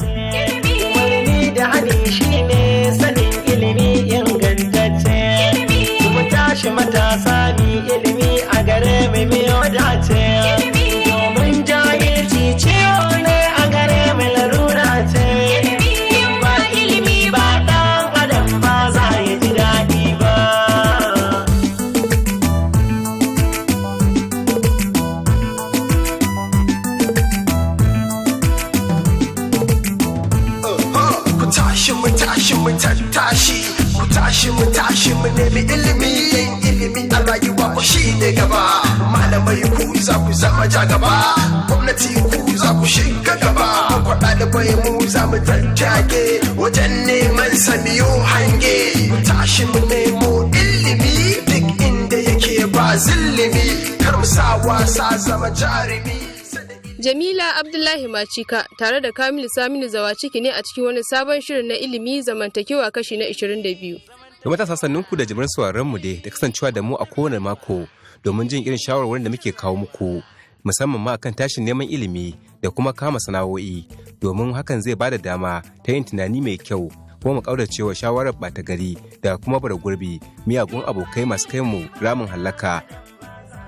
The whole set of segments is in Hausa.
Umarni da hani shine sanin ilimi ingantacce. Mu tashi matasa mi ilimi a gare mu miyo dace. Domin jahilci ciwo ne a gare mu larura ce. In ba ilimi ba ɗan adam ba za ya ji daɗi ba. Ku tashi mu tashi mu tattashi, ku tashi mu tashi mu nemi ilimi. Yin ilimi a rayuwa ku shi ne gaba. Malamai, ku za ku zama ja gaba. Gwamnati, ku za ku shiga gaba. Ku ɗalibai, mu za mu tattage wajen neman samiyo hange. Ku tashi mu nemo ilimi duk inda yake, ba zillimi, kar mu sa wasa, zama jarumi. Jamila Abdullahi Macika tare da Kamilu Saminu Zawaciki ne a cikin wani sabon shirin na ilimi zamantakewa kashi na 22. Da matasa, sannun ku da jimirin sauraron mu dai da kasancewa da mu a kowane mako domin jin irin shawarwarin da muke kawo muku, musamman ma akan tashin neman ilimi da kuma kama sana'o'i, domin hakan zai bada dama ta yin tunani mai kyau, kuma mu kauracewa shawarar ɓata gari da kuma bara gurbi miyagun abokai masu kai mu ramin hallaka.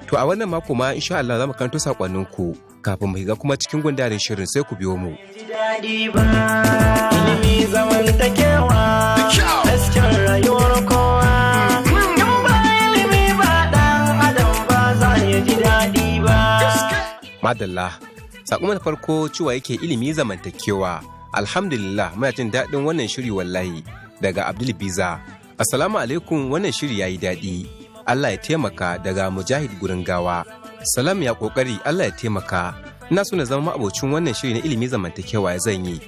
To, a wannan mako ma insha Allah za mu karanto sakonninku. Kafin mu shiga kuma cikin gundarin shirin, sai ku biyo mu. Ji daɗi ba. Ilimi zamantakewa, hasken rayuwar kowa. In ba ilimi ba ɗan adam ba za ya ji daɗi ba. Madalla. Sakon na farko cewa yake ilimi zamantakewa. Alhamdulillah, muna jin daɗin wannan shiri wallahi, daga Abdul Biza. Assalamu alaikum, wannan shiri yayi daɗi. Allah ya taimaka, daga Mujahid Gurin Gawa. Salam, ya kokari, Allah ya taimaka. Ina so na zama ma'abocin wannan shiri na ilimi zamantakewa, ya zan yi?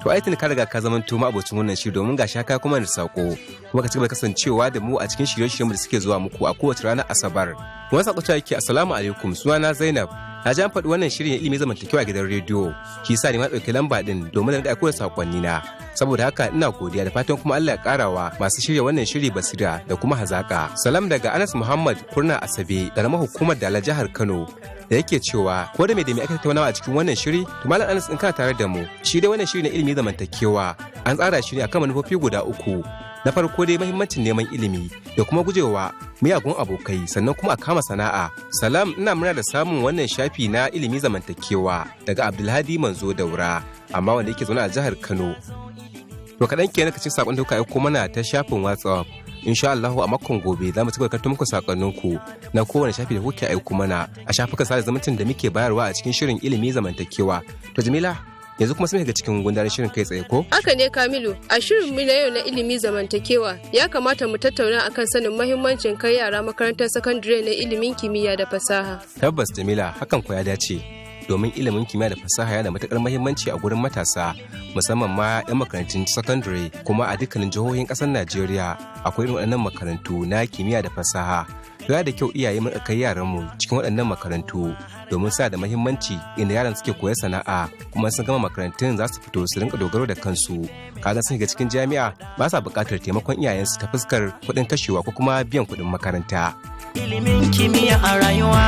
To, ai tuni ka riga ka zamanto ma'abocin wannan shiri, domin ga shaka kuma da sako. Kuma ka ci gaba da kasancewa da mu a cikin shirye-shiryen da suke zuwa muku a kowace ranar Asabar. Wani sako cewa yake, assalamu alaikum, sunana Zainab. Na ji an faɗi wannan shirin ilimi zamantakewa a gidan rediyo. Shi yasa ni ma ɗauki lamba ɗin domin na aiko da sakonni na. Saboda haka ina godiya da fatan kuma Allah ya karawa masu shirya wannan shiri basira da kuma hazaka. Salam daga Anas Muhammad Kurna Asabe, karamar hukumar Dala, jihar Kano. Da yake cewa ko da me aka tattaunawa a cikin wannan shiri? To, Malam Anas, in kana tare da mu, shi dai wannan shiri na ilimi zamantakewa an tsara shi ne akan manufofi guda uku. Na farko dai, mahimmancin neman ilimi da kuma gujewa miyagun abokai, sannan kuma a kama sana'a. Salam, ina murna da samun wannan shafi na ilimi zamantakewa, daga Abdulhadi Manzo Daura, amma wanda yake zaune a jihar Kano. To, kaɗan kenan ka ci sakon da kuka aiko mana ta shafin WhatsApp. Insha Allah a makon gobe za mu ci gaba da muku sakonninku na kowane shafi da kuke aiko mana a shafukan sada zumuncin da muke bayarwa a cikin shirin ilimi zamantakewa. To Jamila, yanzu kuma sun shiga cikin gundarin shirin kai tsaye, ko? Haka ne Kamilu, a shirin mu na yau na ilimi zamantakewa ya kamata mu tattauna akan sanin mahimmancin kai yara makarantar sakandare na ilimin kimiyya da fasaha. Tabbas Jamila, hakan ko ya dace. Domin ilimin kimiyya da fasaha yana da matukar mahimmanci a gurin matasa, musamman ma 'yan makarantun sakandare, kuma a dukkanin jihohin ƙasar Najeriya akwai irin waɗannan makarantu na kimiyya da fasaha. Yana da kyau iyaye mu kai yaranmu cikin waɗannan makarantu domin sa da mahimmanci, inda yaran suke koya sana'a, kuma sun gama makarantun za su fito su rinka dogaro da kansu. Kaga sun shiga cikin jami'a, ba sa buƙatar taimakon iyayensu ta fuskar kuɗin kashewa ko kuma biyan kuɗin makaranta. Ilimin kimiyya a rayuwa,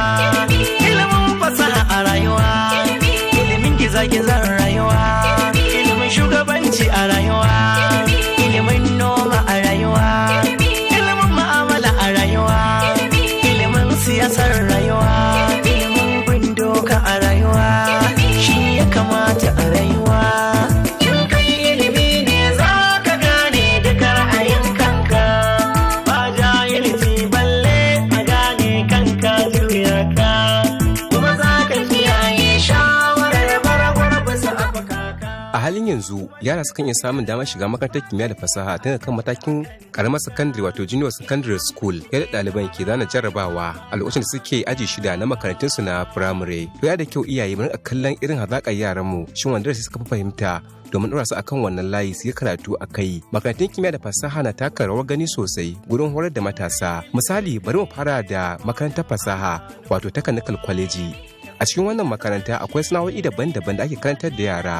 ilimin fasaha a rayuwa, ilimin gizagizan rayuwa, ilimin shugabanci a rayuwa, ilimin noma a rayuwa, ilimin ma'amala a rayuwa, ilimin siyasar rayuwa, ilimin bin doka a rayuwa, shi ya kamata a rayuwa. In kai ilimi ne za ka gane duka ra'ayin kanka, ba jahilci balle a gane kanka juya ka, kuma za ka kiyaye shawarar bara gurbi su afkaka. A halin yanzu yara sukan iya samun damar shiga makarantar kimiyya da fasaha tun kan matakin karamar sakandare, wato junior secondary school, yadda ɗaliban ke zana jarrabawa a lokacin da suke aji shida na makarantunsu na firamare. To, ya da kyau iyaye mu rika kallon irin hazaƙar yaranmu, shin wanda suka fi fahimta, domin ɗora su akan wannan layi su yi karatu a kai. Makarantun kimiyya da fasaha na taka rawar gani sosai gurin horar da matasa. Misali, bari mu fara da makarantar fasaha, wato technical college. A cikin wannan makaranta akwai sana'o'i daban-daban da ake karantar da yara.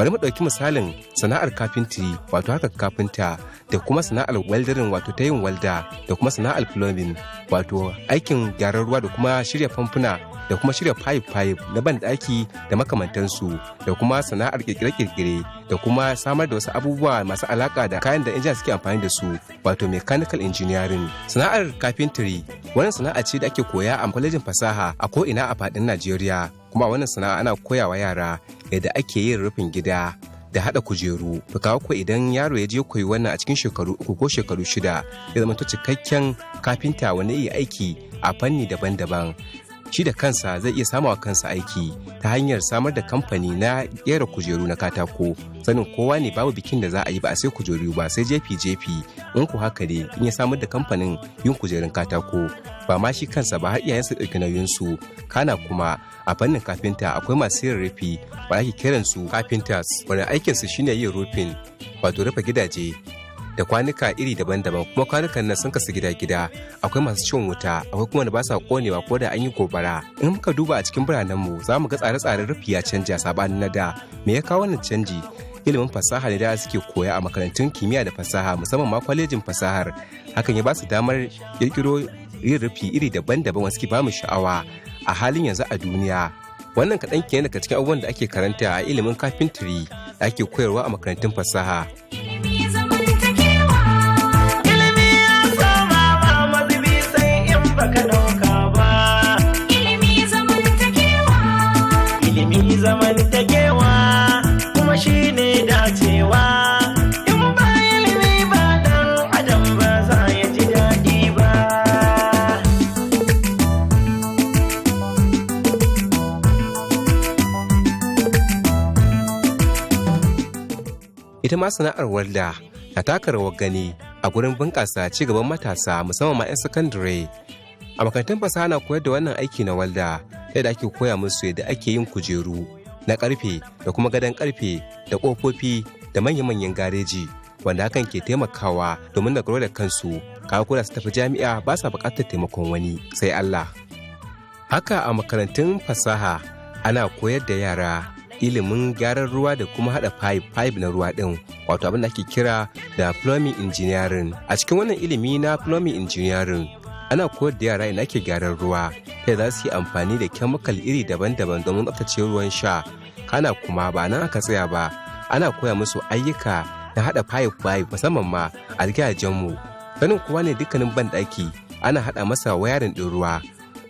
Bari mu ɗauki misalin sana'ar kafintiri, wato harkar kafinta, da kuma sana'ar weldarin, wato ta yin walda, da kuma sana'ar plumbing, wato aikin gyaran ruwa da kuma shirya famfuna da kuma shirya pipe-pipe na banɗaki da makamantansu, da kuma sana'ar kirkire-kirkire da kuma samar da wasu abubuwa masu alaka da kayan da injina suke amfani da su, wato mechanical engineering. Sana'ar kafintiri wannan sana'a ce da ake koya a kwalejin fasaha a ko'ina a faɗin Najeriya, kuma wannan sana'a ana koyawa yara yadda ake yin rufin gida da haɗa kujeru. To kawo ko idan yaro ya je koyi wannan a cikin shekaru 3 ko shekaru 6, ya zama cikakken kafinta wanda iya aiki a fanni daban-daban. Shi da kansa zai iya samawa kansa aiki ta hanyar samar da kamfani na kera kujeru na katako. Sanin kowa ne babu bikin da za a yi ba a sai kujeru ba, sai jefi-jefi. In ku haka ne, in ya samar da kamfanin yin kujerun katako, ba ma shi kansa ba, har iyayensa ɗauki nauyinsu. Kana kuma a fannin kafinta akwai masu yin rufi ba ake kiransu carpenters, wani aikinsu shine yin rufin, wato rufe gidaje da kwanuka iri daban-daban. Kuma kwanukan nan sun kasu gida-gida: akwai masu cin wuta, akwai kuma da ba sa konewa ko da an yi gobara. In muka duba a cikin biranenmu, za mu ga tsare-tsaren rufi ya canja sabanin na da. Me ya kawo wannan canji? Ilimin fasaha ne da suke koya a makarantun kimiyya da fasaha, musamman ma kwalejin fasahar. Hakan ya ba su damar kirkiro yin rufi iri daban-daban wasu ke ba mu sha'awa a halin yanzu a duniya. Wannan kaɗan kenan daga cikin abubuwan da ake karanta a ilimin kafintiri da ake koyarwa a makarantun fasaha. Baka dauka ba. Ilimi zamantakewa. Ilimi zamantakewa kuma shine dacewa. In ba ilimi ba, dan adam ba za ya ji daɗi ba. Ita ma sana'ar walda na taka rawar gani a gurin bunƙasa ci gaban matasa, musamman ma 'yan sakandare. A makarantun fasaha na koyar da wannan aiki na walda, yadda ake koya musu yadda ake yin kujeru na karfe da kuma gadon karfe da kofofi da manya-manyan gareji, wanda hakan ke taimakawa domin dogaro da kansu. Kawo ko da su tafi jami'a, ba sa buƙatar taimakon wani sai Allah. Haka a makarantun fasaha ana koyar da yara ilimin gyaran ruwa da kuma hada pipe pipe na ruwa din, wato abin da ake kira da plumbing engineering. A cikin wannan ilimi na plumbing engineering ana koyar da yara ina ake gyaran ruwa, ta za su yi amfani da chemical iri daban-daban domin tsaftace ruwan sha. Kana kuma ba nan aka tsaya ba, ana koya musu ayyuka na hada pipe pipe, musamman ma a gidajenmu. Sanin kowa ne dukkanin banɗaki ana hada masa wayarin ɗin ruwa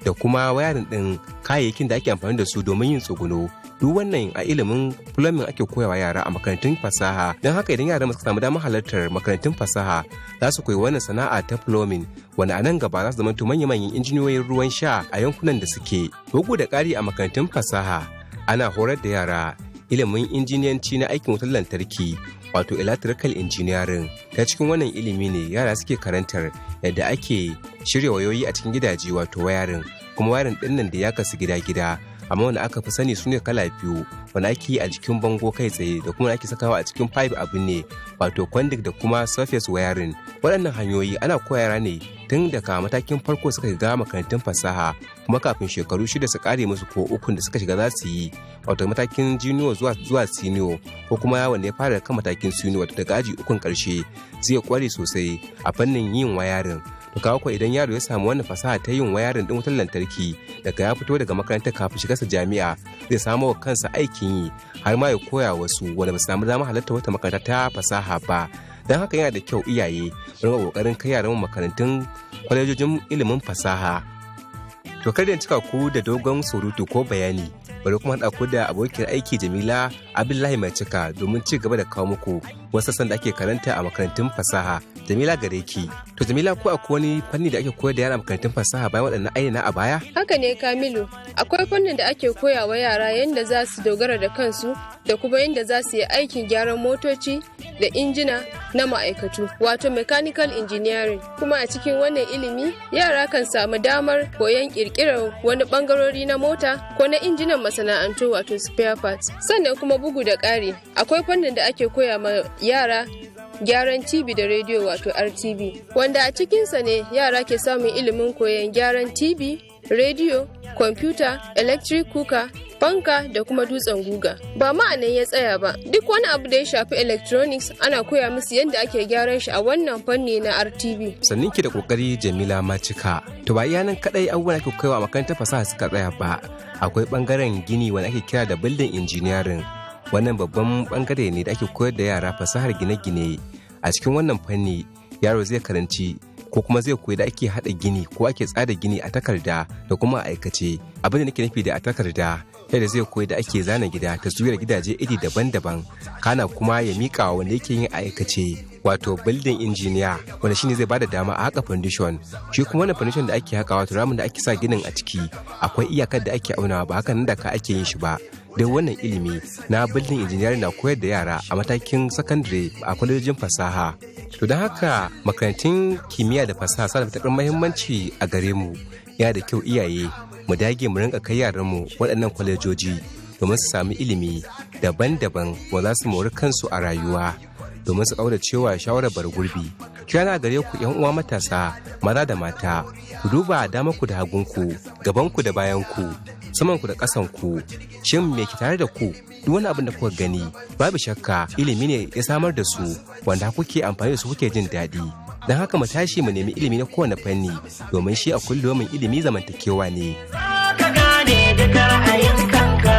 da kuma wayarin ɗin kayayyakin da ake amfani da su domin yin tsuguno. Duk wannan a ilimin plumbing ake koyawa yara a makarantun fasaha. Don haka idan yara suka samu damar halartar makarantun fasaha, za su koyi wannan sana'a ta plumbing, wanda a nan gaba za su zama manya-manyan injiniyoyin ruwan sha a yankunan da suke. Bugu da ƙari, a makarantun fasaha ana horar da yara ilimin injiniyanci na aikin wutar lantarki, wato electrical engineering. Ta cikin wannan ilimi ne yara suke karantar yadda ake shirya wayoyi a cikin gidaje, wato wayarin. Kuma wayarin ɗinnan da ya kasu gida-gida, amma wanda aka fi sani sune kala biyu: wanda ake yi a jikin bango kai tsaye da kuma ake sakawa a cikin pipe abu ne, wato conduit da kuma surface wiring. Waɗannan hanyoyi ana koyara ne tun daga matakin farko suka shiga makarantun fasaha, kuma kafin shekaru 6 su kare musu ko ukun da suka shiga za su yi, wato matakin junior zuwa senior, ko kuma wanda ya fara kan matakin senior, wato daga aji ukun karshe, zai kware sosai a fannin yin wayarin. To kawo ko idan yaro ya samu wannan fasaha ta yin wayarin din wutar lantarki, daga ya fito daga makarantar kafin shiga sa jami'a, zai samo wa kansa aikin yi, har ma ya koya wasu wanda ba su samu damar halarta wata makaranta ta fasaha ba. Don haka yana da kyau iyaye rinka kokarin kai yaran makarantun kwalejojin ilimin fasaha. To kada in cika ku da dogon surutu ko bayani, bari kuma haɗa ku da abokin aiki Jamila Abdullahi Mai Cika domin ci gaba da kawo muku wasu sassan da ake karanta a makarantun fasaha. Jamila, gare ki. To Jamila, ko akwai wani fanni da ake koyar da yara a makarantun fasaha bayan waɗannan ayyana a baya? Haka ne Kamilu, akwai fannin da ake koya wa yara yadda za su dogara da kansu da kuma yadda za su yi aikin gyaran motoci da injina na ma'aikatu, wato mechanical engineering. Kuma a cikin wannan ilimi, yara kan samu damar koyon kirkirar wani bangarori na mota ko na injinan masana'antu, wato spare parts. Sannan kuma bugu da ƙari, akwai fannin da ake koya ma yara gyaran TV da rediyo, wato RTV, wanda a cikinsa ne yara ke samun ilimin koyon gyaran TV, rediyo, kwamfuta, electric cooker fanka da kuma dutsen guga. Ba ma'anan ya tsaya ba, duk wani abu da ya shafi electronics ana koya musu yadda ake gyaran shi a wannan fanni na RTV. Sannin ki da kokari, Jamila Macika. To, ba iya nan kadai abubuwan ake koyawa a makarantar fasaha suka tsaya ba. Akwai bangaren gini wanda ake kira da building engineering. Wannan babban bangare ne da ake koyar da yara fasahar gine-gine. A cikin wannan fanni, yaro zai karanci ko kuma zai koyi da ake hada gini ko ake tsara gini a takarda da kuma a aikace. Abin da nake nufi da a takarda, yadda zai koyi da ake zana gida, taswirar gidaje iri daban-daban, kana kuma ya mika wa wanda yake yin aikace, wato building engineer, wanda shine zai bada dama a haka foundation. Shi kuma wannan foundation da ake haka, wato ramin da ake sa ginin a ciki, akwai iyakar da ake aunawa, ba haka nan da ka ake yin shi ba. Don wannan ilimi na building engineering na koyar da yara a matakin sakandare a kwalejin fasaha. To, don haka makarantun kimiyya da fasaha suna da matuƙar muhimmanci a gare mu. Yana da kyau iyaye mu dage mu rinka kai yaranmu waɗannan kwalejoji domin su sami ilimi daban-daban wanda za su mori kansu a rayuwa, domin su ƙaura cewa shawarar bar gurbi. Kirana gare ku, yan uwa matasa maza da mata, ku duba dama ku da hagunku, gabanku da bayanku, samanku da ƙasanku. Shin me ke tare da ku? Duk wani abin da kuka gani, babu shakka ilimi ne ya samar da su wanda kuke amfani da su kuke jin daɗi. Don haka mu tashi mu nemi ilimi na kowane fanni, domin shi a kullum ilimi zamantakewa ne. Ka gane duka ra'ayin kanka,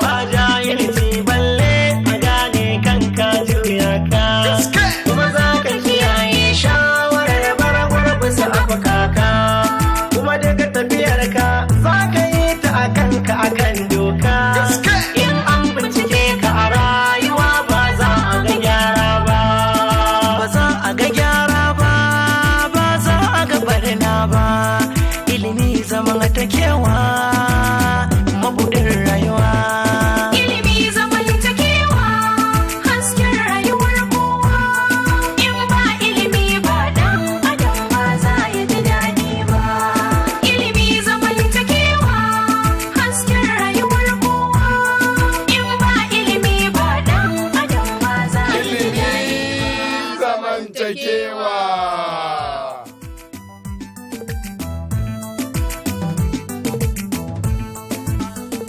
ba jahilci balle a gane kanka juya ka, kuma za ka kiyaye shawarar bara gurbi su abu kaka, kuma daga tafiyar ka za ka yi ta a kanka akan doka. In an bincike ka a rayuwa, ba za a ga gyara ba, ba za a ga gyara ba, ba za a ga barna ba. Ilimi zamantakewa, mabudin rayuwa. Ilimi zamantakewa, hasken rayuwar kowa. In ba ilimi ba, dan adam ba za ya ji daɗi ba. Ilimi zamantakewa, hasken rayuwar kowa. In ba ilimi ba, dan adam ba za ya ji daɗi. Ilimi zamantakewa.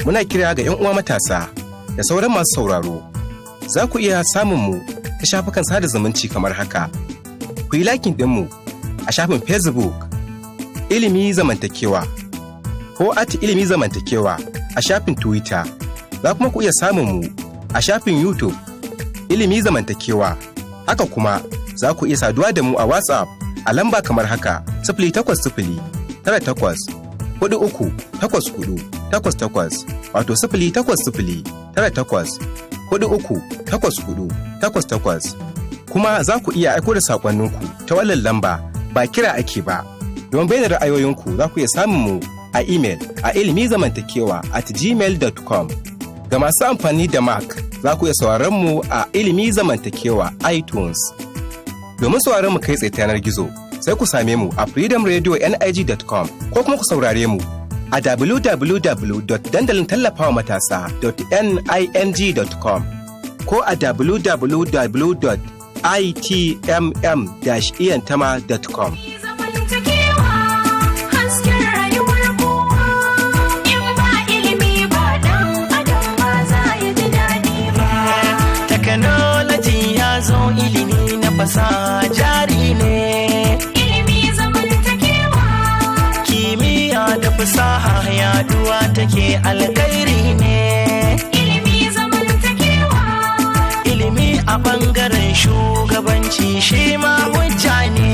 Muna kira ga 'yan uwa matasa da sauran masu sauraro. Za ku iya samun mu ta shafukan sada zumunci kamar haka. Ku yi liking ɗinmu a shafin Facebook, Ilimi Zamantakewa, ko @ilimizamantakewa a shafin Twitter. Za kuma ku iya samun mu a shafin YouTube, Ilimi Zamantakewa. Haka kuma za ku iya saduwa da mu a WhatsApp a lamba kamar haka: 08098438488, wato 08098438488. Kuma za ku iya aiko da saƙonninku ta wannan lamba, ba kira ake ba. Don bayyana ra'ayoyinku, za ku iya samun mu a email a ilimizamantakewa@gmail.com. Ga masu amfani da Mac, za ku iya sauraron mu a Ilimi Zamantakewa iTunes. Domin sauraron mu kai tsaye ta yanar gizo, sai ku same mu a freedomradionig.com ko kuma ku saurare mu a www.dandalintallafawamatasa.ning.com ko a www.itmm-iyantama.com. Zamantakewa, hasken rayuwar kowa. In ba ilimi ba, dan adam ba za ya ji daɗi ba. Technology ya zo, ilimi na fasaha jari ne. Ilimi zamantakewa, Kimiyya da fasaha yaduwa take, alkhairi ne. Ilimi zamantakewa, Ilimi a bangaren shugabanci shi ma hujja ne.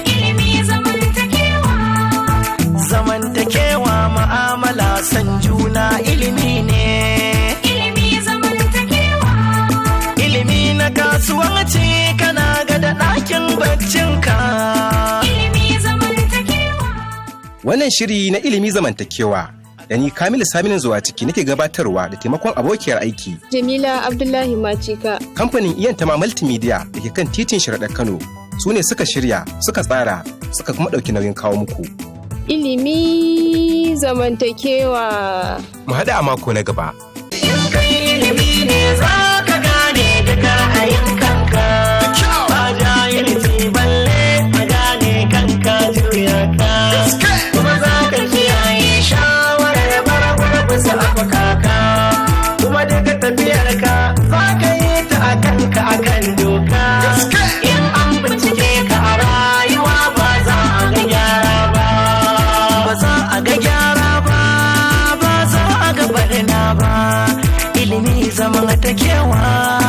Ilimi zamantakewa, Zamantakewa, ma'amala, san juna ilimi ne. Ilimi zamantakewa, Ilimi na kasuwanci, kana ga da ɗakin baccinka. Ilimi zamantakewa. Wannan shiri na Ilimi Zamantakewa da ni Kamilu Saminu zuwa ciki nake gabatarwa da taimakon abokiyar aiki. Jamila Abdullahi Macika. Kamfanin Iyantama Multimedia da ke kan titin Sharaɗa Kano su ne suka shirya, suka tsara, suka kuma ɗauki nauyin kawo muku. Ilimi zamantakewa. Mu haɗu a mako na gaba. In kai ilimi ne, za ka gane duka ra'ayin kanka, ba jahilci balle a gane kanka juya ka, kuma za ka kiyaye shawarar bara gurbi su abu. Zamantakewa.